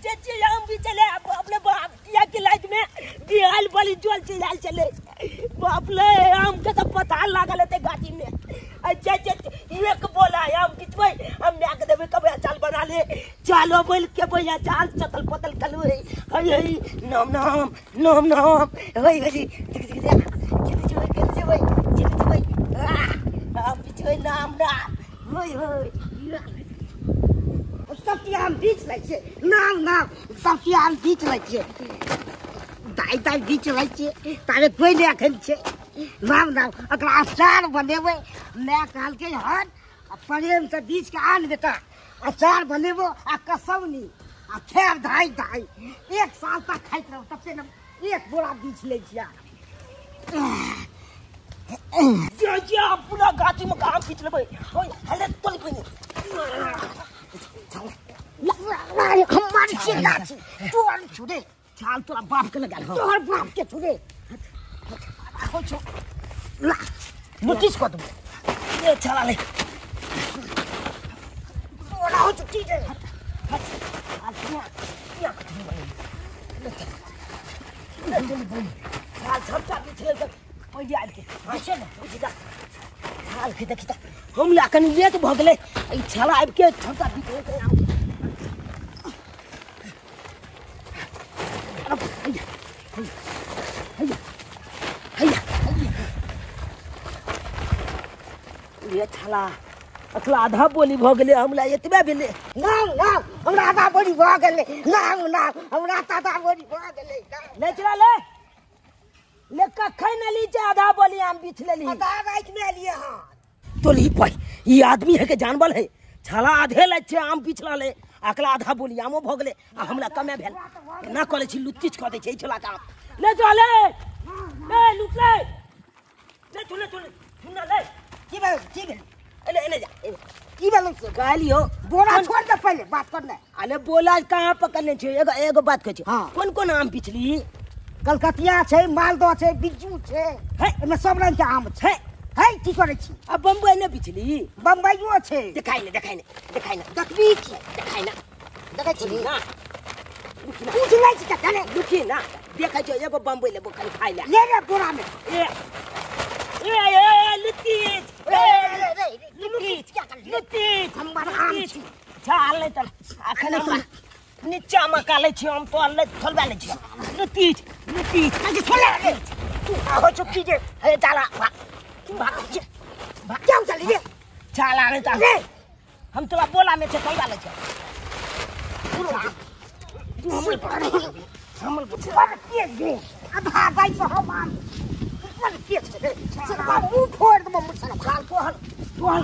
चाची हम भी चले अपने बाप किया के लाइट में बिहाल बलि जल चल चले बाप ले आम के तो पता लागल हेतै गाछी में। चाची एक बोला आम बिचबै हम my के देबै कब चाल बना ले चालो बोल के भैया चाल चतल पतल कलू है हई हई नाम नाम नाम नाम हई हई आम बिचबै नाम नाम हई हई सब आम बीच लै छियै नाम नाम सब आम बीच लै छियै दाइ दाइ बीच लै छियै तारे कोइ नहि एखन छै नाम नाम ओकरा अचार बनेबै। माय कहलकै हन आ प्रेमसँ बीचके आन बेटा अचार बनेबो आ कसौनी आ फेर धाइ धाइ एक साल तक खाइत रहू तब ने एक बोरा बीछ लै छियै। जे पूरा गाछीमे आम बीच लेबै हले तोल पहिने हमार छियै गाछी तोहर छुड़े छाल तोरा बाप के लगा तोहर बाप के छुड़े हो छो ला नोटिस कर दो ये छाला ले तोरा हो छुट्टी दे हट हट आ या कथि बनी ले चल बनी छाल सबटा बिछले तक पहिले आबि के हां छै ने बुझि जा छाल के देखि त हम ला कनी लेट भ गेलै ई छाला आबि के सबटा बिछले के ये छाला अखला आधा बोली भ गेलै हमरा एतबे भेलै नाम नाम हमरा आधा बोली भ गेलै नाम नाम हमरा आधा बोली भ गेलै। ले चला ले ले कखन ली छै आधा बोली आम बिछ लेली आधा राति में एलियै हन तो ली पाई ई आदमी है के जानवर है छाला आधे लै छै आम बिछला ले अकला आधा बोली आमो भ गेलै आ हमरा कमे भेल ना करै छी लुच्ची क दै छै ई छला काम ले चला ले ले लुट ले ले चुने चुने चुना ले की भेल की भेल एले एले जा की भेल कहलियो बोरा छोड़ दे पहिले बात कर ले। अरे बोला कहाँ पकड़ने छै एगो एगो बात कहै छै कोन कोन आम बिछली? कलकतिया छै मालदह छै बिज्जू छै है एहिमे सब रंग के आम छै है की करै छी? आ बम्बई ने बिछली? बम्बइयो छै। देखाइ ने देखाइ ने देखाइ ने देखबी की देखाइ ने देखै छी ना पूछ लै छी कने दुखी ना देखै छै एगो बम्बई लेबो खाली खाइ ले ले रे बोरा में ए ए ए लुच्ची ए लुच्ची लुच्ची हमर आम छी छाल ले त अखन नीचा मे कालै छी हम तो ले थोलबा ले छी लुच्ची लुच्ची अरे छोले रे तू हो चुकी जे हे चाला भाग भाग भाग क्यों चली रे चाला रे त हम तोरा बोला में छै थोलबा ले छी तू हमर हमर पर के गे आधा बाई से हम आम पर के छै सरवा मुंह फोड़ दे मुंह सरवा खाल तोहर तोहर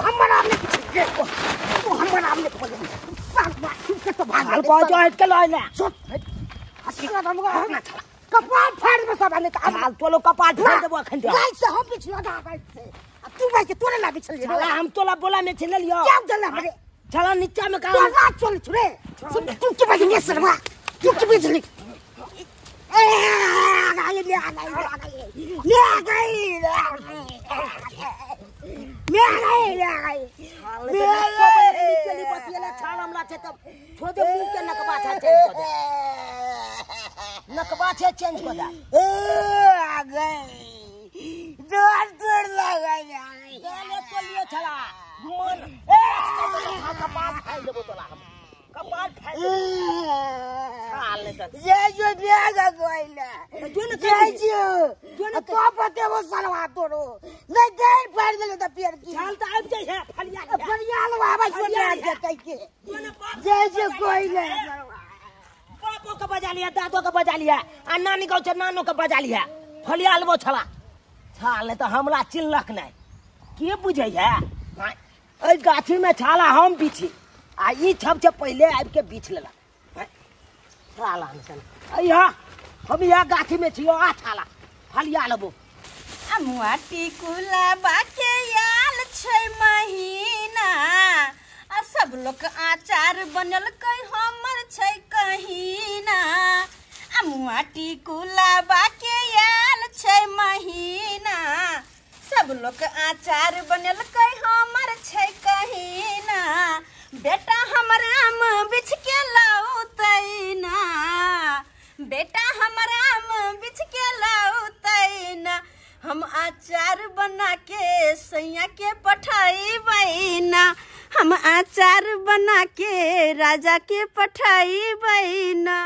हमर आम ने किछ गे तू हमर आम ने खोल सरवा तू के तो भाग को जो हट के लय ले सुन हसना हम कपाल फाड़ दे सब आने खाल तोलो कपाल फाड़ देबो अखन दे गाय से हम पिछला दा गाय से आ तू भाई के तोरे लागे छल छला हम तोला बोला में छल लियो क्या जला हमरे छला नीचा में का तोरा चल छुरे तू के भाई ने सरवा तू के बिजली ए आ गई ले आ गई ले आ गई ले आ गई ले आ गई निकली बतियला छाल हमला छै तब छोड़ दे मुंह के नकबा छै चेंज कर दे नकबा छै चेंज कर दे ए आ गई जोर जोर लगा ले तो लियो छला मन ए कपाल फाड़ देबो तोला हम कपाल फाड़ देबो छाल ले त ये जो बियाह गइला जो न जे जो न तो पते वो सलवा तोरो नहीं गैर फाड़ देले त पेड़ की छाल त आबि जाइ है फलिया फलिया लवाबै सोना जतै के जे जे गइला बापो के बजा लिया दादो के बजा लिया आ नानी गाँव छै नानो के बजा लिया फलिया लेबो छला छाल त हमरा चिन्हलक नहि के बुझै है एहि गाछी में छाला हम बिछी आ ई छब छै पहिले आबि के बिछ लेलक छाला अइहा हम यहाँ गाछी में छियो आ छाला फलिया लेबो। अमुआ टिकुला बाके आयल छै महीना आ सब लोक आचार बनलकै हमर छै कहीना। अमुआ टिकुला बाके आयल छै महीना सब लोक आचार बनलकै हमर छै कहीना। बेटा हमर आम बिछ के लाउतै अचार बना के सैया के पठाइबै ना, हम अचार बना के राजा के पठाइबै ना।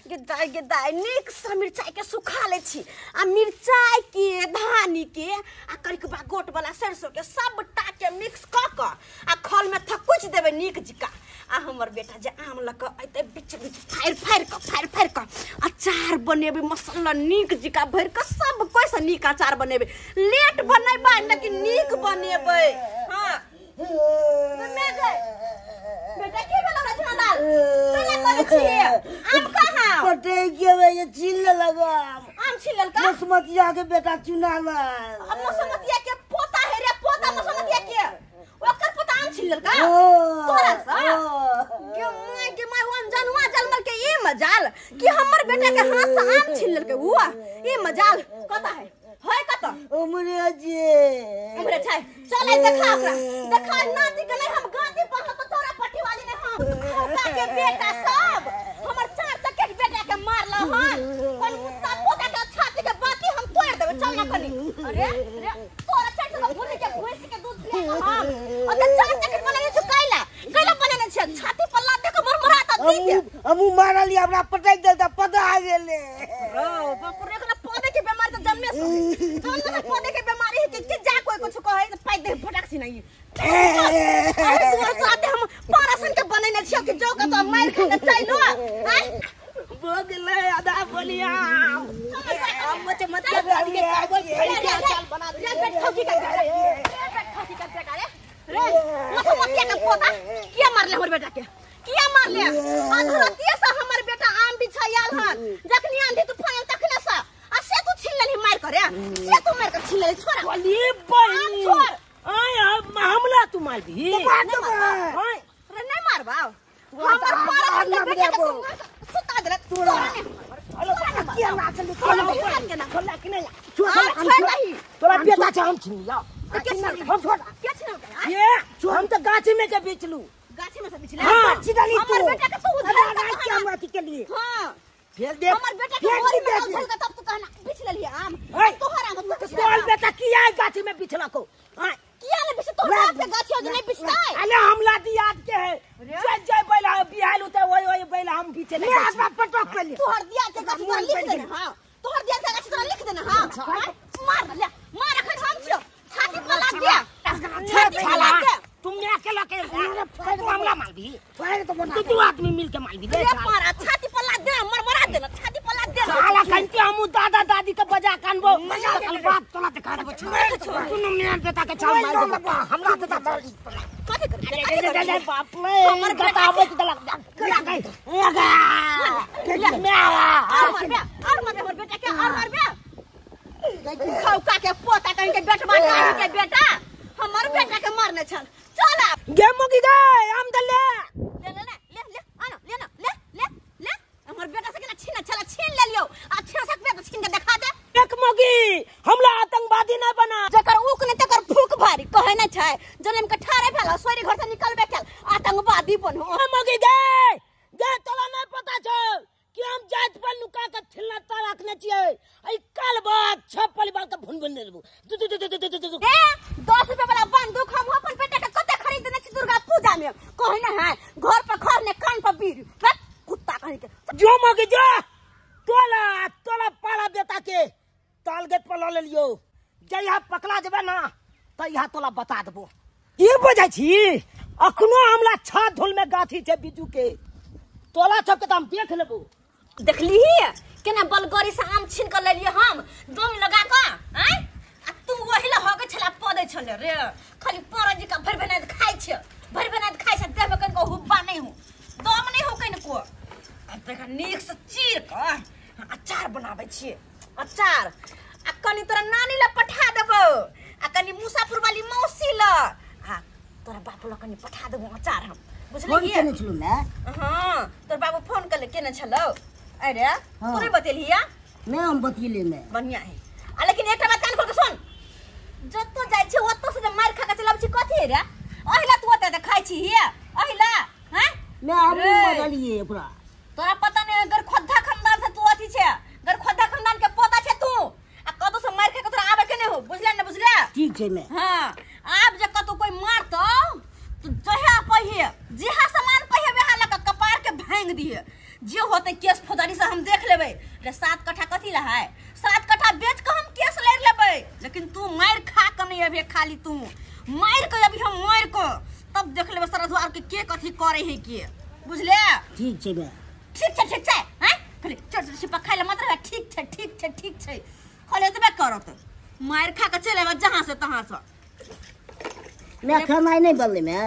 गे दाइ नीक से मिरचाई के सुखा लै छी आ मिरचाई के धानी के आ करिकबा गोट वाला सरसों के सबटा के मिक्स क क आ खल में थकुच देबै नीक जिका। आ हमर बेटा जे आम ल क अइतै बीच बीच फाड़ि फाड़ि क फाड़ि फाड़ि क अचार बनेबै, मसाला नीक जिका भरि क सब कोइसँ नीक अचार बनेबै। लेट बनेबै लेकिन नीक बनेबै। हाँ बेटा की भेलौ रचना कैला करै छी? आम कहाँ पटे गेलै, ये छीन लेलक आम। आम छीन लेलक? मसमतिया के बेटा चुना लल। अब मसमतिया के पोता है रे, पोता मसमतिया के, ओकर पोता आम छीन लेलक तोरा सँ? गे my गे my, वन जनवा जलमल के ई मजाल कि हमर बेटा के हाथ से आम छीन लेलक उ, ई मजाल कता है? है कत? उमरे जे उमरे छै। चल आई देखा ओकरा, देखा नाती के नहीं हम गांधी पढ़ल तो तोरा पट्टी वाली नहीं हम। खौका के बेटा सब हमर चार चक्के के बेटा के मारल हन, कोन कुत्ता पोता के छाती के बाती हम तोड़ देबै। चल ना कनी। अरे रे तोरा चार चक्का भूली के भैंस के दूध पिया के हम ओते चार चक्के बनेने छ कैला कैला बनेने छ, छाती पर लात देख मरमराता दी के हमू मारली, हमरा पटक देलता पता आ गेले। रो बाप रे, एकरा पौधे के बीमारी त जन्मे से जन्मे से पौधे के बीमारी है कि जा कोई कुछ कहे त पाइ दे फटाक से नहीं। अरे तोर साथे हम पारासन के बनेने छियो कि जो के तो मार खाने चैलो। आय भो गेलै आधा बोलिया हम मत मत के चाल बना दे। रे बेट खौकी का बेटा, रे बेट खौकी का बेटा, रे रे मसमतिया के पोता किया मारले हमर बेटा के, किया मारले? अधरतिया से हमर बेटा आम बिछायल हन, जखनी आंधी तूफान आयल तखने से आ से तू छीन लेलही मार करे, से तू मार के छीन लेलही। छोड़ बोली बहिनी, छोड़। आय हमला तू मारबी? आय रे नहीं मारबा हमर पारा के बेटा के तू सुता देले तोरा। किया नाचल खोला कि नहीं? छोड़ नहीं तोरा बेटा छै हम छीन लिया। हम छोड़ के छीन ये हम त गाछी में के बेचलू, गाछी में से बिछले हां हमर बेटा के तू उधर के हम अथी के लिए। हां फेर देख हमर बेटा के भोरी में उछल के तब तू कहना बिछ लेलिए आम तोहर आम तू तोर बेटा किया गाछी में बिछला को? हां किया ने बिछ तोहर बाप के गाछी हो नहीं बिछतै? अरे हमला दी याद के है, जय जय बैला बिहाल उते ओय ओय बैला हम बिछे नहीं। मैं अपना पटक के लिए तोहर दिया के गाछी तोरा लिख देना। हां तोहर दिया के गाछी तोरा लिख देना। हां मार ले मार अखन हम छियो, छाती पर लाग दे, छाती पर लाग दे। तुमने अकेला के तू हमला मारबी? फायर तो बना तू आदमी मिल के मारबी। रे मारा छाती पर लाद दे, मरमरा दे ना, छाती पर लाद दे। साला कंते हम दादा दादी के बजा कानबो कल बाप तोला दिखा देबो। सुन मेरे बेटा के चाल मार देबो हमला बेटा कथि कर? अरे रे बाप रे हमर बेटा आबै त लग जा लगा ले और मारबे, और मारबे हमर बेटा के, और मारबे। खौका के पोता कहीं के बेटवा कहीं के बेटा हमर बेटा के मारने छल। चल आब गे मुगी गे आम दले ले ले ले ले आनो ले ना ले ले ले हमर बेटा से केना छीन छला, छीन लेलियो आ छीन सकबे त छीन के देखा दे। एक मुगी हमला आतंकवादी ना बना, जकर ऊक ने तकर फूक भारी कहे नै छै, जनम के ठारे भेल सोरी घर से निकलबे केल आतंकवादी बनो। मुगी गे गे तोरा नै पता छौ कि हम जात पर नुका के छिलना ता रखने छियै, आई काल बात छ परिवार के भुन भुन देबो। दु दु दु दु दु दु ए 10 रुपया वाला बंदूक हम अपन बेटा के कते खरीद देने छी दुर्गा पूजा में, कहे ना है घर पर खर ने कान पर बीर कुत्ता कहीं के। जो मगी जो तोला तोला पाला बेटा के ताल गेट पर ल लेलियो, जहिया पकड़ा जेबे ना तहिया तोला बता देबो। की बुझै छी अखनो हमला छा धुल में गाछी छै बिजू के, तोला सबके त हम देख लेबो। देखली केना बलगरी से आम छीन के लेलिए हम दम लगा के। आय आ तू वही ल होगे छला पदे छले रे, खाली परजी जी का भर बना खाइ छ, भर बना खाइ छ, देह में कनको हुब्बा नहीं हो, दम नहीं हो कनको। अब देख नीक से चीर के अचार बनाबै छी अचार, आ कनी तोरा नानी ल पठा देबो, आ कनी मुसाफुर वाली मौसी ल, आ तोरा बाप ल कनी पठा देबो अचार हम, बुझलिए? फोन केने छलु ने? हां तोर बाबू फोन करले केने छलौ? अरे तोरे बतेलिया? नहीं हम बतियले ने। बढ़िया है। आ लेकिन एकटा बात कान खोल के सुन, जतो जाय छी ओतो से जे मार खा के चलाबै छी कथि रे? अहिला तू ओते खाइ छी हिया अहिला? हैं मैं हम मरलिए ओकरा। तोरा पता नहीं अगर खोद्धा खानदान से तू अथी छे, अगर खोद्धा खानदान के पोता छे तू, आ कतो से मार खा के तोरा आबे के नहीं हो, बुझले न? ठीक छै मैं। हां आब जे कतौ कोई मारतौ तो जहे पहिए जेहा सामान पहिए वेहा लक कपार के भांग दिए। जे होते केस फौजदारी से हम देख लेबै। रे 7 कट्ठा कथी ला है? 7 कट्ठा बेच के हम केस लड़ लेबै, लेकिन तू मार खा के नहीं अभी, खाली तू मार के अभी हम मार के तब देख लेबै सरधुआर के कथी करे है के, बुझले? ठीक छै मैं। ठीक छै ठीक छै। हैं खाली चट चट छिपा खाइ ले मत रह। ठीक छै ठीक छै ठीक छै खाली एतबे करत, मार खा के चल आबे जहां से तहां से। मैं खाना नहीं बनले मैं।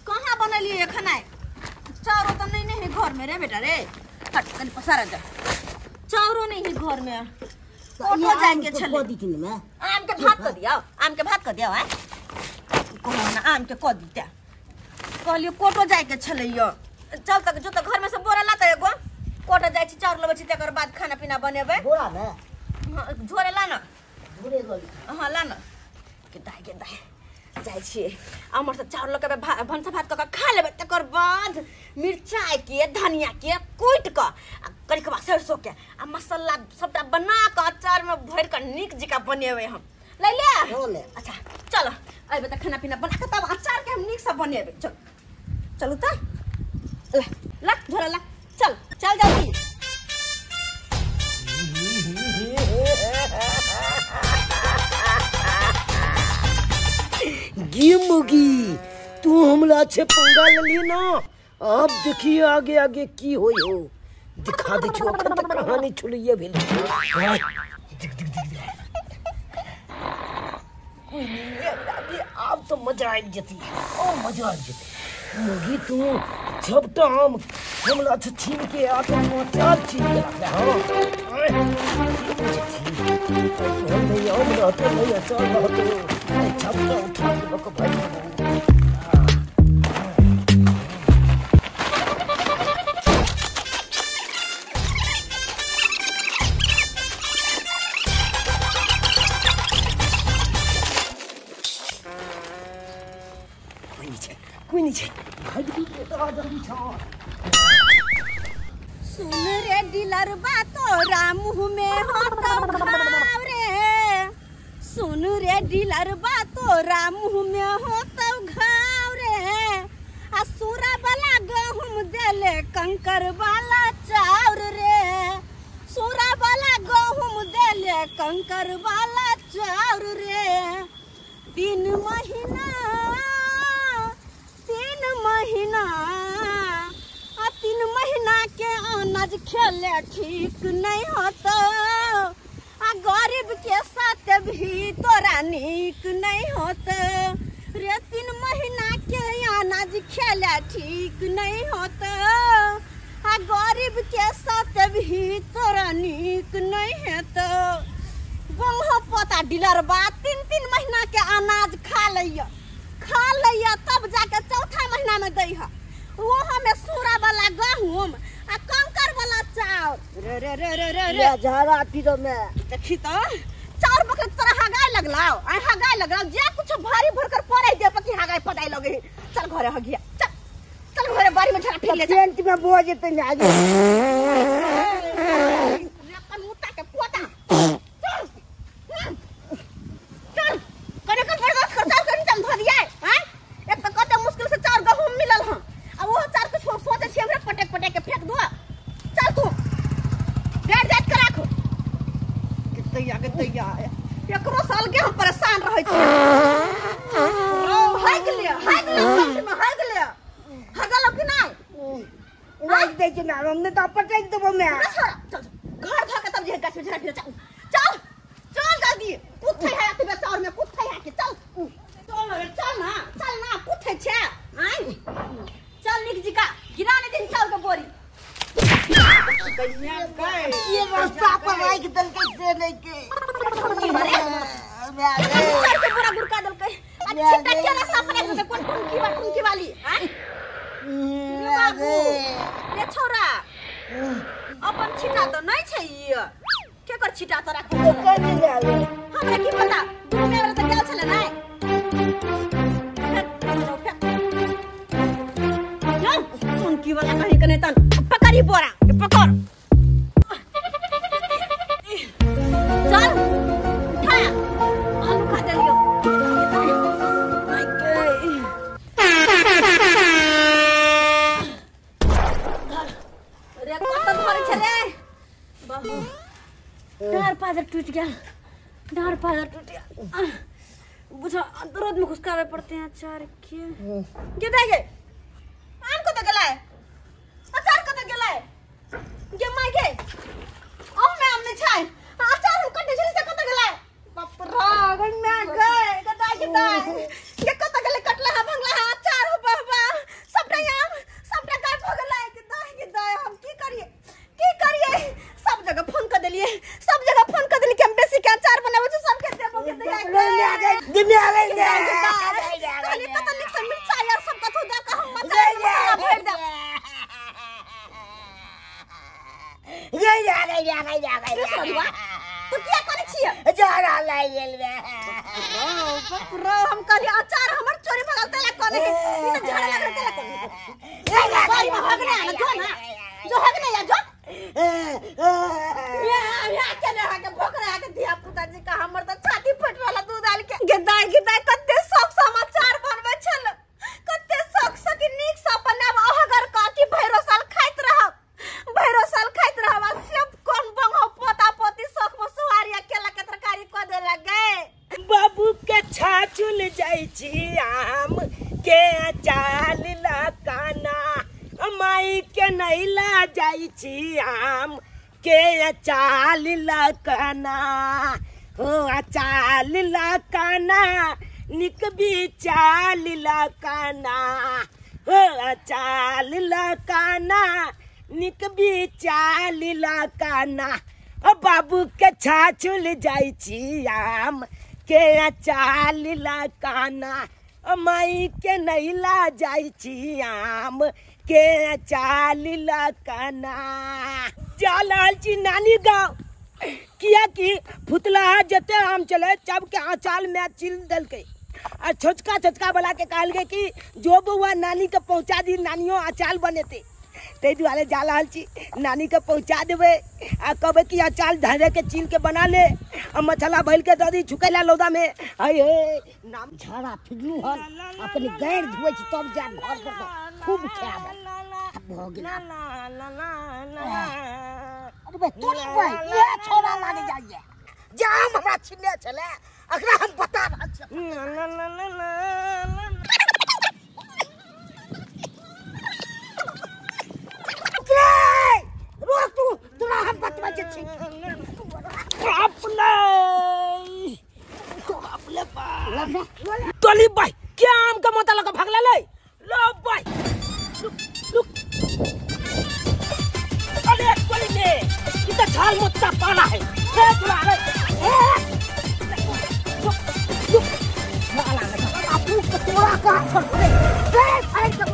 कहाँ बनलिए खाना? चाउरो तो नहीं नहीं है घर में रे बेटा रे। हट कनी पसारा जा, चाउरो नहीं है घर में। ऑटो जाए के छले आम के भात क दियो, आम के भात क दियो। हैं कोना ना आम के क दिते कहलियो कोटो जाए के छले यो। चल तक जो त घर में से बोरा लाता एगो कोटो जाय छी चाउर लेबै छी तकर बाद खाना पीना बनेबै। बोरा में हां झोरे ला ना, झोरे लो। हां ला ना के दाई के दाई जाइ छी हमर से चाउर लऽ के भनसा भात कऽ के खा लेबै, तकर बाद मिरचाई के धनिया के कुटि कऽ आ कनिकबा सरसों के आ मसाला सबटा बना कऽ अचार में भरि कऽ नीक जकाँ बनेबै हम। लै ले ले। अच्छा चलो अयबै तऽ खाना पीना बना कऽ तब अचार के हम नीक से बनेबै। चल चलू तऽ ला ला झोरा ला, चल चल जल्दी। गी मुगी तू हमला छे पंगा लेली ना, अब देखिए आगे आगे की होई हो, दिखा दे छु अखन तक कहानी छुलिए भेल। दिख दिख दिख कोई नहीं, अब तो मजा आबि जती, ओ मजा आबि जती। मुगी तू सबटा आम हमला छे छीन के आ तो अचार छीन के रखले। हां नहीं आम रहतो नहीं अचार रहतो, सबटा उठा के लोक भाई। कोई नहीं छे, जल्दी छो। सुन रे डीलर बा तोरा मुँह में होतो घाव रे, सुन रे डीलर बा तोरा मुँह में होतो घाव रे, आ सूरा वाला गहूम देले कंकर वाला चाउर रे, सूरा वाला गहूम देले कंकर वाला चाउर रे। 3 महीना 3 महीना आ 3 महीना के अनाज खेले ठीक नहीं होता, आ गरीब के साथ भी तोरा नीक नहीं होता रे। 3 महीना के अनाज खेले ठीक नहीं होता, आ गरीब के साथ भी तोरा नीक नहीं होता। गंगा पोता डीलर बा 3-3 महीना के अनाज खा लैया, खा लैया तब जाके 4था महीना में दै है, वो हमें सूरा वाला गहूम आ कंकर वाला चाउर रे रे रे रे रे रे झाड़ा पीरो में देखी तो चाउर बकरे तोरा हगाय लगलाओ, आ हगाय लगलाओ जे कुछ भारी भरकर पड़े दे पति हगाय पदाई लगे। चल घरे हगिया, चल चल घरे बारी में झाड़ा फिर ले जा, टेंट में बो जेते ने आज अपन मुता के पोता। चल चल कने कन बर्दाश्त कर, चाउर कनी चल धो दिया। हैं एक तो कते मुश्किल से चाउर गहूम मिलल हन, आ वो चाउर के सोचे छी हमरा पटक पटक के फेंक दो। चल तू बैठ जात के राखो के तैया एकरो साल के हम परेशान रहै छी। हाय गेलिए हाय गेलिए में हाय गेलिए हगल कि नै राख दे छी ना, हमने तो पटक देबो मैं। छोड़ चल घर धो के तब जे गाछ में झरा फिर चल चल चल जल्दी कुत्थे है ते चाउर में कुत्थे है के चल चल चल ना चल ना कुत्थे छे आय चल निक जी का गिरा नहीं दिन चाउर के बोरी। ये रास्ता पर राख देलकै से नहीं के चाउर के बोरा गुड़का देलकै। अच्छा के रास्ता पर राख देलकै कोन टुनकी बा टुनकी वाली। आय रे बाबू रे छोरा अपन छिटा तो नहीं छै ई, केकर छिटा तो राखल हमरा की पता, दुनू मेरा त गेल छले नै। टुनकी वाला कहीं कने तन पकड़ी बोरा पकड़ चल उठा आलू खा देलियो। डार पादर टूट गया, डार पादर टूट गया। बुझा रोड में घुसकावे पड़ते हैं अचार के। के दे गे आम को तो गलाए, अचार को तो गलाए गे माई के। ओ मैं आम नहीं छाय अचार हम कटे से कत गलाए। बाप रे गई मैं गए गदाई गदाई के कत गले कटला हा भंगला हा अचार हो बाबा सबटा आम सबटा गायब हो गलाए। गदाई गदाई हम की करिए की करिए। सब जगह फोन कर देलिए, सब जगह फोन कर देलिए कि हम बेसी के अचार बनाबै छी सबके देबो के दया गे गे गे कहलिए कत निक से मिर्चा यार सब कथो दे के हम मचाई मसाला भरि दे। ये जा रे जा रे जा रे तू किया करे छियै जरा लागि गेल बे। बाप रे हम कहलिए अचार हमर चोरी भगल तेला कोने के ई त झगड़ा लागल तेला कोने के बारी में हगने आना जो ना जो हगने या जो या या के ना के भोकरा के धिया पुता जी का हमर त छाती फट रहल दूध डाल के। गेदाय गेदाय कते शौक से हम अचार बनबै छल, कते शौक से कि नीक से बनाब अहगर का कि भैरो साल खाइत रहब, भैरो साल खाइत रहब। आ सब कोन बंगो पोता पोती शौक में सुहारिया केला के तरकारी क देला गे। बाबू के छाछुल जाय छी आम के अचार लकाना, माई के नैला जाय छी आम के अचार लकाना। हो अचार लकाना निक बिचाल लकाना, हो अचार लकाना निक बिचाल लकाना। ओ बाबू के छाछुल जाय छी आम के अचार लकाना, माई के नैला जाय छी आम के अचार लकाना। जा लाल जी नानी गाँव किया कि फुतला जते आम चले चब के अचार में चिल दलकै आ छोटका छोटका वाला के कहल गए कि जो बउआ नानी के पहुँचा दी नानियो अचार बनेते। ताहि दुआरे जा रहल छी नानी के पहुँचा देबै आ कहबै कि अचार धरे के चील के बना ले आ मसाला भरि के दऽ दी छुकैला लौदा में। है हे नाम झाड़ा फिरलू हन अपने गैर धोइ छी तब जाब घर पर त खूब खायब भऽ गेल। अरे बे तोरी भाई ये छोरा लागे जाइए जे आम हमरा छिने छले एकरा हम बता रहल छी। रोक तू तोरा हम बतबै छी। बाप रे बाप रे बाप तोली भाई क्या आम के मोता लगा भागला ले लो भाई रुक रुक अरे तोली ने कितना छाल मोटा पाला है ए तोरा रे ए रुक रुक माला लगा आपू के तोरा का छोड़ रे ए फाइट कर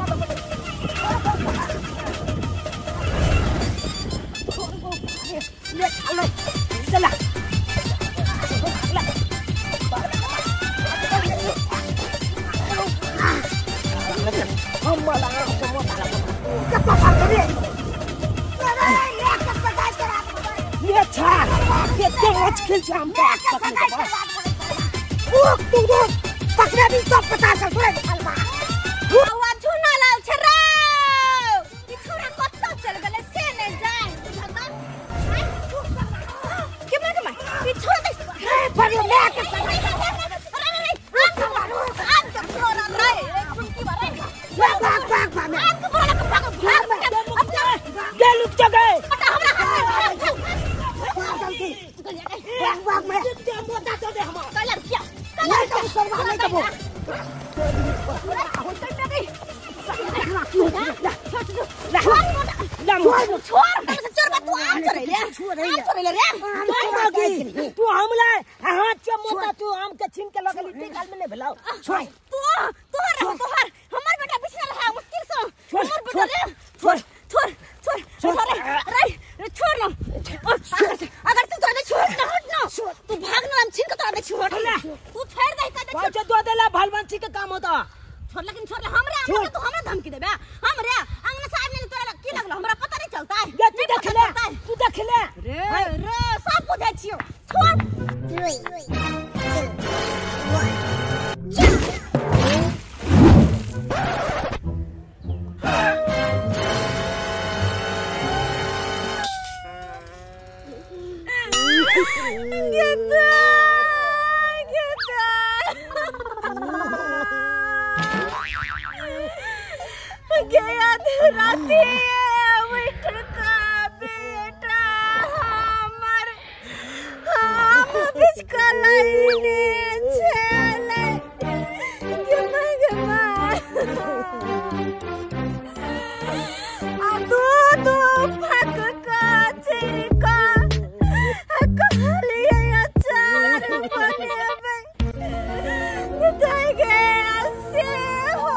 ले ले चला हम माला हम मोटा लगा कत्ता पार रे अरे ले के सगाई करा ये छाल ये तो खेल छै हम का रुक तू रुक पकड़ा भी सब पता चल रे अलवा आवा झुना लाल छै रे ई छोरा कत्ता चल गेलै से नै जाय बुझता के मार के मार ई छोरा दे रे पर ले के सगाई अरे रे आम के छोरा रे रे कुंती बारे भाग भाग भाग भाग आम के बोला के भाग भाग अपना गे लुक जा गए हमरा हाथ में भाग भाग में मोटा चल दे हम कलर किया नहीं तो सरवा नहीं तो तू हमला हाथ से मोटा तू आम के छीन के लगली ते काल में नहीं भेलाओ छोड़ तू तोहर तोहर हमर बेटा बिछनल है मुश्किल से हमर बेटा रे छोड़ छोड़ छोड़ रे रे छोड़ ना अगर तू तोरा छोड़ ना हट ना तू भाग ना हम छीन के तोरा छोड़ तू छोड़ दे का दे दो देला भलवंशी के काम होता छोड़ लेकिन छोड़ हमरा हमरा तू हमरा धमकी देबे हमरे अंगना से आदमी तोरा की लगलो हमरा पता नहीं चलता है ये तू देख ले तू देख ले रे रे सब बुझै छियो छोड़ 3 2 1 jump. गे दाय गे दाय गे आधी राती उठ का बेटा हमर हम बिचकलाइने छलै गे माय गे माय आ दू दू फक का चिरका कहलियै अचार बनेबै दाय गे से हो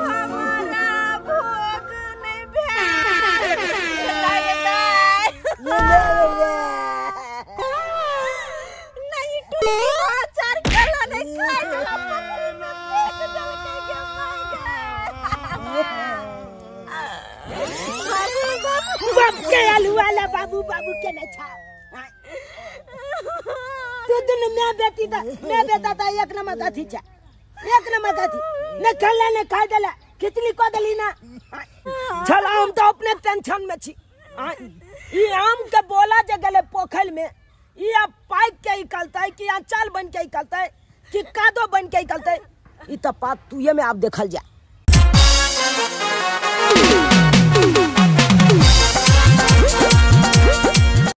हमरा भोग नहि भेल दाय गे दाय नहीं टूटी अचार खेला नहीं खाइ छला पकड़ी में फेंक देलकै गे माय गे। बाबू बाबू बाप के आलू वाला बाबू बाबू के नहीं छा। तू दुनू मैं बेटी ता मैं बेटा ता एक नंबर अथी छा, एक नंबर अथी ने खेला ने खा देला खिचड़ी को देली ना छल। हम तो अपने टेंशन में छी। ई आम के बोला जे गेले पोखर में ई अब पाइक के निकलतै कि अचार बन के निकलतै कि कादो बन के निकलतै, ई तो बात तुए में आप देखल जा।